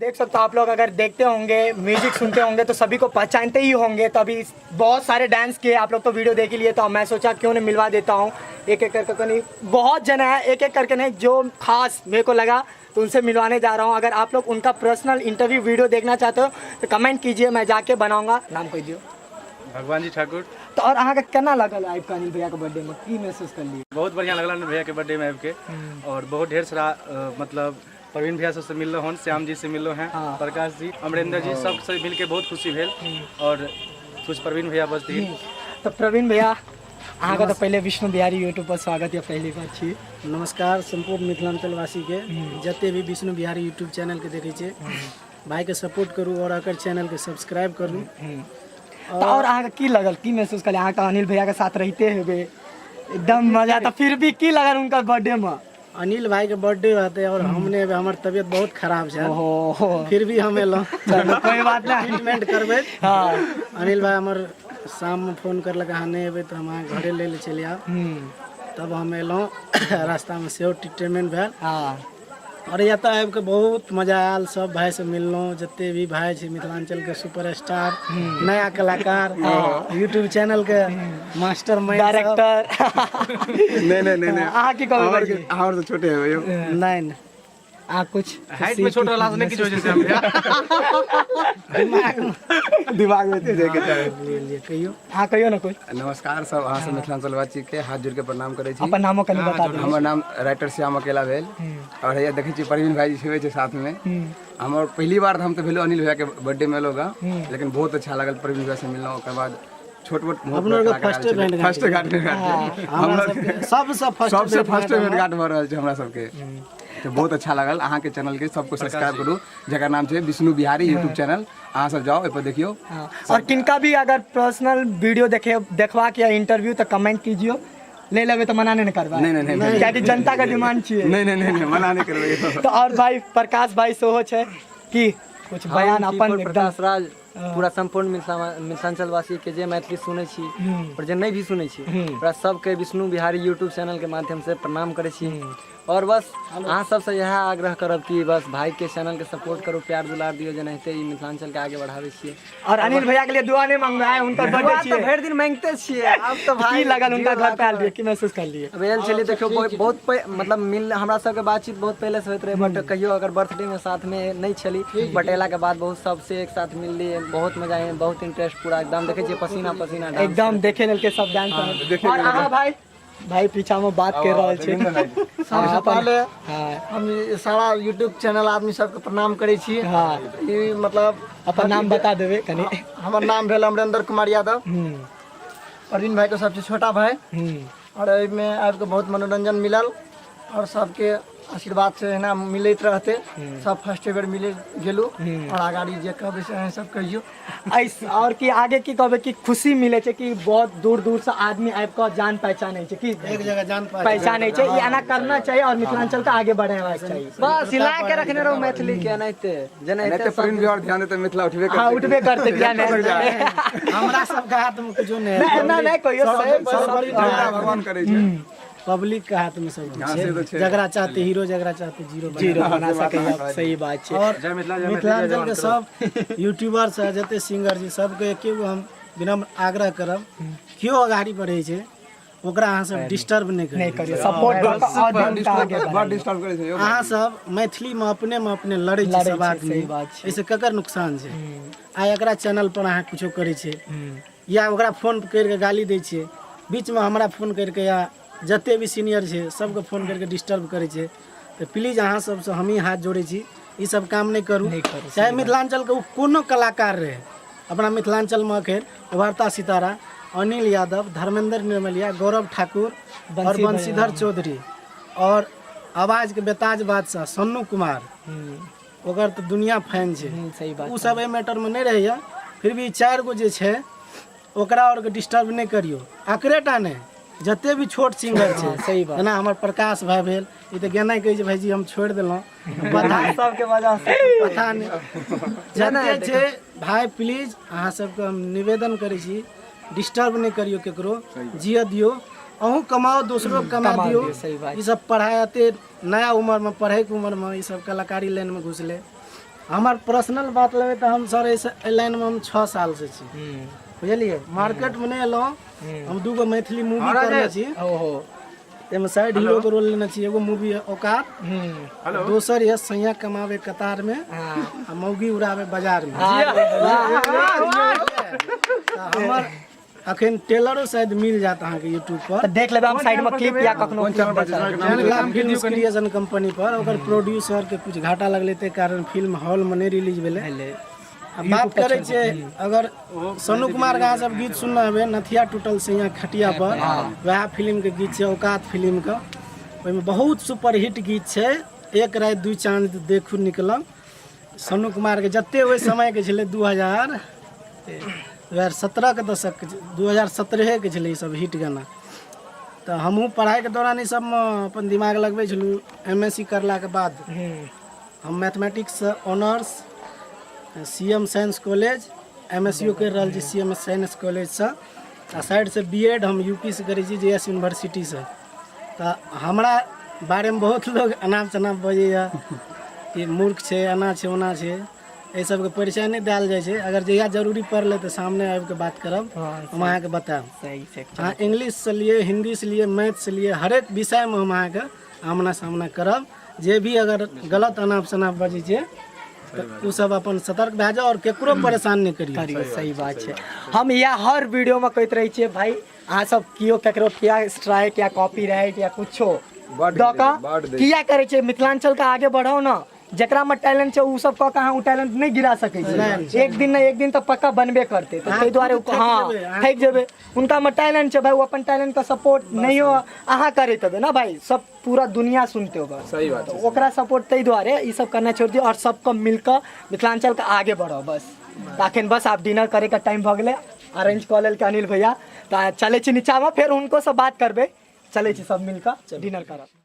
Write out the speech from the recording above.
देख सकते हो आप लोग, अगर देखते होंगे, म्यूजिक सुनते होंगे तो सभी को पहचानते ही होंगे। तो अभी बहुत सारे डांस किए आप लोग, तो वीडियो देख ही लिए, तो मैं सोचा क्यों नहीं मिलवा देता हूँ एक एक करके। नहीं बहुत जना है, एक एक करके नहीं, जो खास मेरे को लगा तो उनसे मिलवाने जा रहा हूँ। अगर आप लोग उनका पर्सनल इंटरव्यू वीडियो देखना चाहते हो तो कमेंट कीजिए, मैं जाके बनाऊंगा। नाम कह दियो। भगवान जी ठाकुर। तो और अहाँ के केना लगल आबि कऽ अनिल भैया के बर्थडे में, की महसूस करलियै? बहुत बढ़िया लगल अनिल भैया के बर्थडे में आबि के, और बहुत ढेर सारा मतलब प्रवीण भैया सबसे मिललो हन, श्याम जी से मिललो हैं, प्रकाश जी, अमरेंद्र जी, सबसे मिलके बहुत खुशी भेल। और कुछ प्रवीण भैया बजती। तो प्रवीण भैया, अहाँके तऽ पहिले विष्णु बिहारी यूट्यूब पर स्वागत यऽ, पहली बार छी। नमस्कार सम्पूर्ण मिथिलांचलवासीके, जते भी विष्णु बिहारी यूट्यूब चैनलके देखै छै, भाईके सपोर्ट करू और एकर चैनलके सब्सक्राइब करू। तऽ और अहाँके की लगल, की महसूस करलियै? अहाँके अनिल भैयाके साथ रहिते हेबै एकदम मजा, तऽ फिर भी की लगल हुनकर बर्थडे में? अनिल भाई के बर्थडे रहते और हमने हमर तबियत बहुत खराब छै, ओहो, फिर भी हम एलहुँ। चलू कोई बात नहीं, ट्रीटमेंट करबै। अनिल भाई हमर शाममे फोन करलक, अहाँ नहि एबै तऽ हम अहाँ घरे लै लए चलि आयब। तब हम एलहुँ, रास्तामे सेहो ट्रीटमेंट भेल। और एतऽ आबिके बहुत मजा आयल, सब भाइसँ मिललहुँ, जते भी भाइ छै मिथिलाञ्चलके सुपर स्टार, नया कलाकार, यूट्यूब चैनलके मास्टर माइंड डायरेक्टर। नहीं नहीं नहीं नहीं। अहाँ की कहबै भाईजी? अहाँ और तो छोटे हेबै यौ। नहीं नहीं। अहाँ कुछ हाइट में छोट रहला से नहीं किछु होइ छै श्याम भैया। दिमाग में तेज के चाही। लिए कहियो। अहाँ कहियो ने कुछ। नमस्कार सब अहाँ सब मिथिलांचलवासी के हाथ जोड़ के प्रणाम करै छी। अपन नामो कनि बता दियौ। हमर नाम राइटर श्याम अकेला भेल। और हैया देखै छी प्रवीण भाई जी छै साथ में। हमर पहली बार हम तऽ भेलो अनिल भैया के बर्थडे में एलहुँ गा, लेकिन बहुत अच्छा लागल प्रवीण भैया से मिललहुँ। ओकर बाद छोट मोट अपनो आरके फर्स्टे भेंट घाट। फर्स्ट घाट भेंट घाट हमरा सबसँ फर्स्ट सबसे फर्स्ट भेंट घाट भऽ रहल छै हमरा सबके, तऽ बहुत अच्छा लागल। अहाँके चैनल के सबको सब्सक्राइब करू, जकर नाम छै विष्णु बिहारी यूट्यूब चैनल। अहाँ सब जाओ, ओहिपर देखियौ। हाँ, और किनका भी अगर पर्सनल वीडियो देखे देखबाक या इंटरव्यू तो कमेंट कीजियो, ले लेबै तऽ मना नहीं ने करबै। नहीं, नहीं, नहीं। कियाकि जनता के डिमांड छियै। नहीं नहीं नहीं नहीं, मना नहीं करबै। तो और भाई प्रकाश भाई सेहो छै कि कुछ बयान हम अपन पीपर एकदम। प्रकाश राज, पूरा सम्पूर्ण मिथिला मिथिलांचलवासी के जे मैथिली सुनै छी और जे नहि भी सुनै छी, ओकरा सबके विष्णु बिहारी यूट्यूब चैनल के माध्यम से प्रणाम करै छी। और बस अहाँ सबसँ इएह आग्रह करब कि बस भाई के चैनल के सपोर्ट करू, प्यार दुलार दियौ, जेनाहिते ई मिथिलांचल के आगे बढ़ाबै छियै। और अनिल भैया के लिए दुआ नहीं मांगना है, उनका बर्थडे दुआ तऽ छियै। भरि दिन मांगिते छियै आब तऽ भाई। की लगल हुनका जियो घर पे आयल लाख रहियै, की महसूस करलियै? अब एल छलियै, देखियौ बहुत बहुत मतलब मिल हमरा सबके बातचीत बहुत पहिले से होइत रहै, बट कहियो अगर बर्थडे में साथ में नहि छली, बट एला के बाद बहुत सबसे एक साथ मिलली, बहुत मजा आयल, बहुत इंटरेस्ट, पूरा एकदम देखै छियै पसीना पसीना डांस। एकदम देखे लेल के सब डांस। और अहाँ भाई, भाई पीछा में बात कर रहल छै। सबसँ पहले हाँ हम ई सारा यूट्यूब चैनल आदमी सबके प्रणाम करै छी। ई मतलब अपन नाम बता देबै कनि। हमर नाम भेल अमरेंद्र कुमार यादव, प्रवीण भाई के सबसे छोटा भाई। और एहिमे आबिके बहुत मनोरंजन मिलल और सबके आशीर्वाद से एहिना मिलैत रहते। सब फर्स्ट बेर मिले गेलू और अगाड़ी जे कहबै से अहाँ सब कहियौ। ऐस और की आगे की कहबै कि खुशी मिले छै कि बहुत दूर दूर से आदमी आबि कऽ जान पहचान छै कि एक जगह जान पहचान छै। ई एना करना चाहिए और मिथिलांचल के आगे बढ़ेबाक चाहिए। बस हिला के रखने रहू मैथिली के, एनाहिते जेनाहिते नहीं तो प्रवीण भी और ध्यान देते मिथिला उठबे करते। हाँ, उठबे करते, किया नहीं। हमरा सबके हाथ में कुछो नहीं नहीं, एना नहीं कहियो, सब जनता भगवान करै छै। पब्लिक के हाथ में सब कुछ हाँ, से तो छै। छै। जकरा चाहते हीरो, जकरा चाहते जीरो बना। जीरो बना सकैया, सही बात छै। और जय मिथिला, जय मैथिली, जय मिथिलांचल जवान। के सब यूट्यूबर से जते सिंगर छै सबके एके गो हम विनम्र आग्रह करब, केओ अगाड़ी बढ़ै छै ओकरा अहाँ सब डिस्टर्ब नहि नहीं करियौ। करियो, सपोर्ट कऽ कऽ और जनता आगे बड़ बढ़े। डिस्टर्ब करै छै यौ। अहाँ सब मैथिली में अपने में अपने लड़ै छी लड़ै सब छै, आदमी, सही बात छै। एहिसँ ककर नुकसान छै? आइ एकरा चैनल पर अहाँ कुछो करै छै या ओकरा फोन करिके गाली दै छियै, बीचमे हमरा फोन करिके या जते भी सीनियर छै सबके फोन करिके डिस्टर्ब करै छै, तऽ प्लीज अहाँ सबसँ हमही हाथ जोड़ै छी, ई सब काम नहि करू। नहि करू, चाहे मिथिलाञ्चलके ओ कोनो कलाकार रहै, अपना मिथिलाञ्चलमे अखन उभरता सितारा अनिल यादव, धर्मेंद्र निर्मलिया, गौरव ठाकुर और बंसी बंशीधर चौधरी और आवाजके बेताज बादशाह सन्नू कुमार, ओकर तऽ दुनिया फैन छै। सही बात। ओ सब एहि मैटरमे नहि रहैए, फिर भी चारि गो जे छै ओकरा आओरके डिस्टर्ब नहि करियौ। एकरे टा नहि, जते भी छोट सिंगर छै। सही बात। जेना हमर प्रकाश भाई भेल, ई तऽ गेनाइ कहै छै भाईजी हम छोड़ि देलहुँ, पता सबके वजह से पता नहि जते छै। भाई प्लीज अहाँ सबके हम निवेदन करै छी, डिस्टर्ब नहि करियौ केकरो, जिय दियौ, अहूँ कमाओ, दोसरो के कमा कमा दियौ। दियौ, सही बात। ई सब पढ़ाइ एते नया उमरमे, पढ़ैके उमरमे ई सब कलाकारी लाइनमे घुसलै। हमर पर्सनल बात लेबै तऽ हम सर एहि लाइनमे हम 6 साल से छी, बुझलियै। मार्केटमे नहि एलहुँ, हम 2 गो मैथिली मूवी करने छी। ओहो। ताहिमे साइड हीरो के रोल लेने छी। एगो मूवी है औकात, दोसर यऽ सैया कमावे कतार में आ मौगी उड़ावे बाजार में। तऽ हमर अखन टेलरो शायद मिल जायत अहाँके यूट्यूब पर। तऽ देख लेबै हम साइड में क्लिप या कखनो। कोन चैनल पर छै? जनता फिल्म क्रिएशन कंपनी पर। ओकर प्रोड्यूसर के कुछ घाटा लगलै, ताहि कारण फिल्म हॉल में नहि रिलीज भेलै। आ बात करै छै, अगर सोनू कुमार के अहाँ सब गीत सुनने हेबै, नथिया टूटल सैया खटिया पर, वएह फिल्म के गीत छै, औकात फिल्म के। ओहिमे बहुत सुपर हिट गीत छै, एक राति दू चाँद देखू निकलल। सोनू कुमार के जते ओहि समय के छलै, 2017 के दशक, 2017 के छलै ई सब हिट गाना। तऽ हमहूँ पढ़ाइके दौरान ई सबमे अपन दिमाग लगबै छलहुँ। एम एस सी करलाके बाद हम mathematics honours, C M science college, M S C ओ करि रहल छी सी एम साइंस कॉलेजसँ आ साइडसँ बी एड हम यू पी सँ करै छी, जे एस यूनिवर्सिटीसँ। तऽ हमरा बारेमे बहुत लोग अनाप शनाप बजैए कि मूर्ख छै, एना छै, ओना छै। एहि सबके परिचय नहि देल जाइ छै। अगर जहिया जरूरी पड़लै तऽ सामने आबिके बात करब, हम अहाँके बतायब। सही छै। अहाँ इंग्लिशसँ लिए, हिन्दीसँ लिए, मैथसँ लिए, हरेक विषयमे हम अहाँके आमना सामना करब। जे भी अगर गलत अनाप शनाप बजै छै तऽ ओ सब अपन सतर्क भए जाउ आओर केकरो परेशान नहि करियौ। करियौ, सही बात छै। हम इएह हर वीडियोमे कहैत रहै छियै, भाई अहाँ सब केओ ककरो किया स्ट्राइक या कॉपीराइट या कुछो बड दऽ कऽ बड दै। किया करै छियै? मिथिलाञ्चलके आगे बढ़ाउ ने। जेकरा में टैलेंट छै, ओ सब कऽ के अहाँ ओ टैलेंट नहि गिरा सकै छी। एक दिन ने एक दिन तऽ पक्का बनबे करतै। तऽ ताहि दुआरे हँ थाकि जेबै। हुनका में टैलेंट छै भाई, ओ अपन टैलेंट के सपोर्ट नहियो अहाँ करैत हेबै ने भाई, सब पूरा दुनिया सुनते होगा। सही बात छै। तऽ ओकरा सपोर्ट, ताहि दुआरे ई सब करना छोड़ि दियौ आओर सबके मिलकऽ मिथिलाञ्चलके आगे बढ़ाउ बस। तऽ अखन बस आब डिनर करैके टाइम भऽ गेलै। अरेंज कऽ लेलकै अनिल भैया, तऽ चलै छी नीचाँमे, फेर हुनको से बात करबै। चलै छी, सब मिलकऽ डिनर करब।